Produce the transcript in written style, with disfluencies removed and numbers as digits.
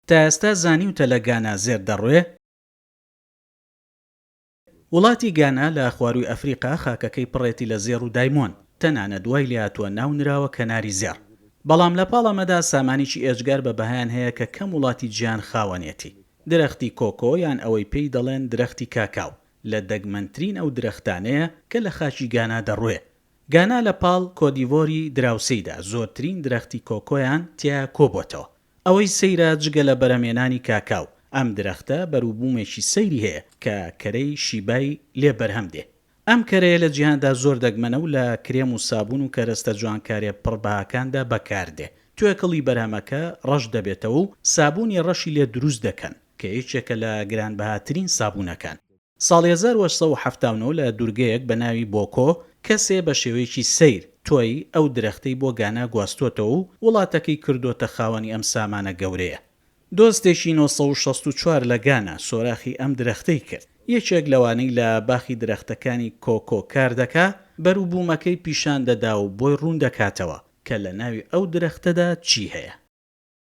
تا ئێستا زانیوتە لە گانا زێر دەڕوێ؟ وڵاتی گانا لە خوارووی ئەفریقا خاکەکەی پڕێتی لە زێڕ و دایمۆند، تەنانەت وای لێهاتووە ناو نراوە کەناری زێڕ. بەڵام لە پاڵ ئەمەدا سامانێکی ئێجگار بە بەهایان هەیە کە کەم وڵاتی جیهان خاوەنێتی. درەختی کۆکۆ یان ئەوەی پێی دەڵێن درەختی کاکاو لە دەگمەنترین ئەو درەختانەیە کە لە خاکی گانا دەڕوێ. گانا لە پاڵ کۆدیڤۆری دراوسێیدا زۆرترین درەختی کۆکۆیان تیا کۆبۆتەوە. ئەوەی سەیرە جگە لە بەرهەمێنانی کاکاو، ئەم درەختە بەروبوومێکی سەیری هەیە کە کەرەی شیبای لێ بەرهەم دێ. ئەم کەرەیە لە جیهاندا زۆر دەگمەنە و لە کرێم و سابوون و کەرەستە جوانکاریە پڕ بەهاکاندا بەکار دێ. توێکڵی بەرهەمەکە ڕەش دەبێتەوە و سابوونی ڕەشی لێ دروست دەکەن کە یەکێکە لە گرانبەهاترین سابوونەکان. ساڵی 1879 لە دورگەیەک بە ناوی بۆکۆ، کەسێ بە شێوەیەکی سەیر تۆی ئەو درەختەی بۆ گانا گواستۆتەوە و وڵاتەکەی کردۆتە خاوەنی ئەم سامانە گەورەیە. دۆستێکی 964 لە گانا سۆراخی ئەم درەختەی کرد. یەکێک لەوانەی لە باخی درەختەکانی کۆکۆ کار دەکا، بەروبوومەکەی پیشان دەدا و بۆی ڕوون دەکاتەوە کە لە ناوی ئەو درەختەدا چی هەیە.